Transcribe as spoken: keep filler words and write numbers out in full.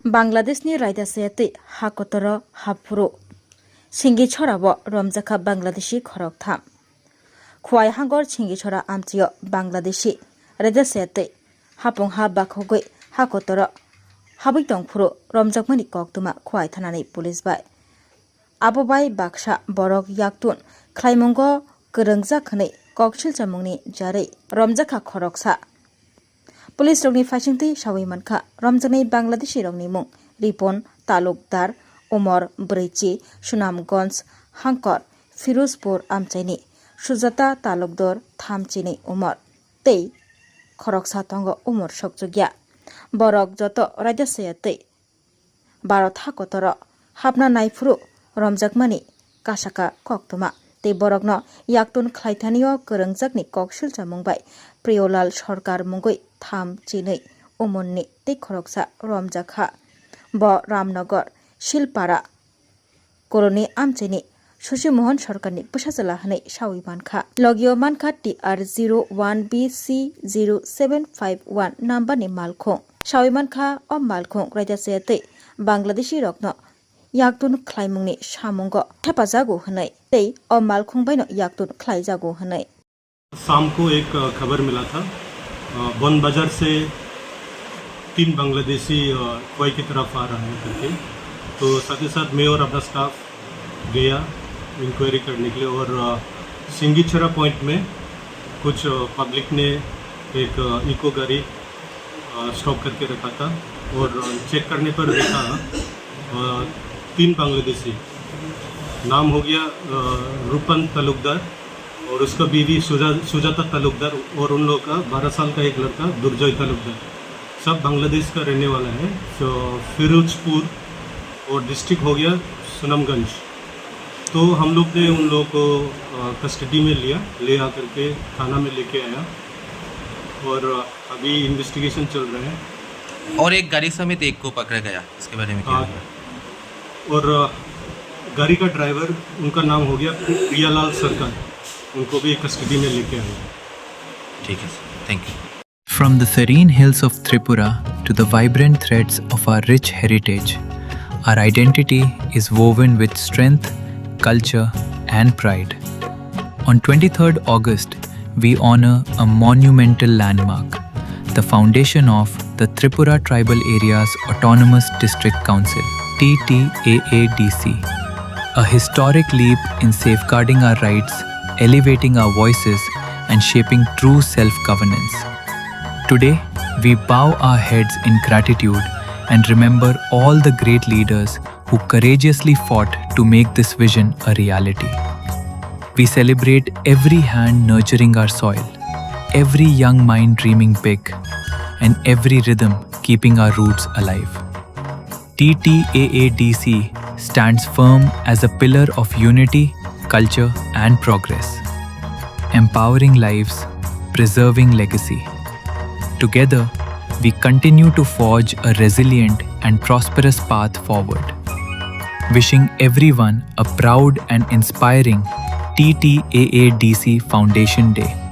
Bangladeshni raida chaya twi ha kotoro haphuru Singichorao romjakha Bangladeshi khoroktham. Khwai hangor Singichora amchio Bangladeshi raida chaya twi hapung ha bakhogwi ha kotoro habwi tongphuru romjakmani koktwma Khwai thanani police bai. Abo bai baksa borok yaktun khlaimungo kwrwngjak hwnwi koksilchamungni jarwi romjakha khoroksa. Police rokni phaisingtwi sawi mankha, romjaknai Bangladeshi rokni mung Ripon Talukdar, umor brwichi, Sunamganj hangkor, Firozpur amchaini Sujata Talukdar, thamchini umor, tei khoroksa tongo umor sokchukya. Borok joto raida chaya twi Bharat ha kotoro hapna naiphuru romjakmani kasaka koktwma tei borokno yaktun khlaithanio kwrwngjakni koksilchamung bai Priyolal Sarkar mungwi tham chinwi umorni tei khoroksa romjakha. Bo Ramnagar Silpara Colony amchaini Shashi Mohan Sarkarni bwsajwla hwnwi sawi mankha. Logio mankha T R zero one B C zero seven five one numberni malkhung. Sawi mankha, o malkhung raida chaya twi Bangladeshi rokno yaktun khlaimungni samungo thepajago hwnwi tei o malkhung baino yaktun khlaijago hwnwi. शाम को एक, अ, खबर मिला था, अ, बन बाजार से तीन बांग्लादेशी, अ, खोए की तरफ आ रहा है करके। तो साथ ही साथ मैं और अपना स्टाफ गया इंक्वायरी करने के लिए और, अ, सिंगीछरा पॉइंट में कुछ, अ, पब्लिक ने एक, अ, इको गाड़ी, अ, स्टॉप करके रखा था और, अ, चेक करने पर देखा, अ, तीन बांग्लादेशी, नाम हो गया, अ, रूपन तालुकदार और उसका बीवी सुजा-, सुजाता तालुकदार और उन लोगों का बारह साल का एक लड़का दुर्जय तालुकदार, सब बांग्लादेश का रहने वाला है। तो फिरोजपुर और डिस्ट्रिक्ट हो गया सुनामगंज। तो हम लोग ने उन लोगों को, अ, कस्टडी में लिया, ले आकर के थाना में लेके आया और, अ, अभी इन्वेस्टिगेशन चल रहा है। और एक गाड़ी समेत एक को पकड़ा गया, इसके बारे में क्या हाँ। है? और, अ, गाड़ी का ड्राइवर, उनका नाम हो गया प्रियालाल सरकार, उनको भी कस्टडी में लेके आए। ठीक है sir, thank you. From the serene hills of Tripura to the vibrant threads of our rich heritage, our identity is woven with strength, culture, and pride. On twenty-third August, we honor a monumental landmark, the foundation of the Tripura Tribal Areas Autonomous District Council, T T A A D C, a historic leap in safeguarding our rights, elevating our voices, and shaping true self-governance. Today, we bow our heads in gratitude and remember all the great leaders who courageously fought to make this vision a reality. We celebrate every hand nurturing our soil, every young mind dreaming big, and every rhythm keeping our roots alive. T T A A D C stands firm as a pillar of unity, culture, and progress, empowering lives, preserving legacy. Together, we continue to forge a resilient and prosperous path forward. Wishing everyone a proud and inspiring T T A A D C Foundation Day.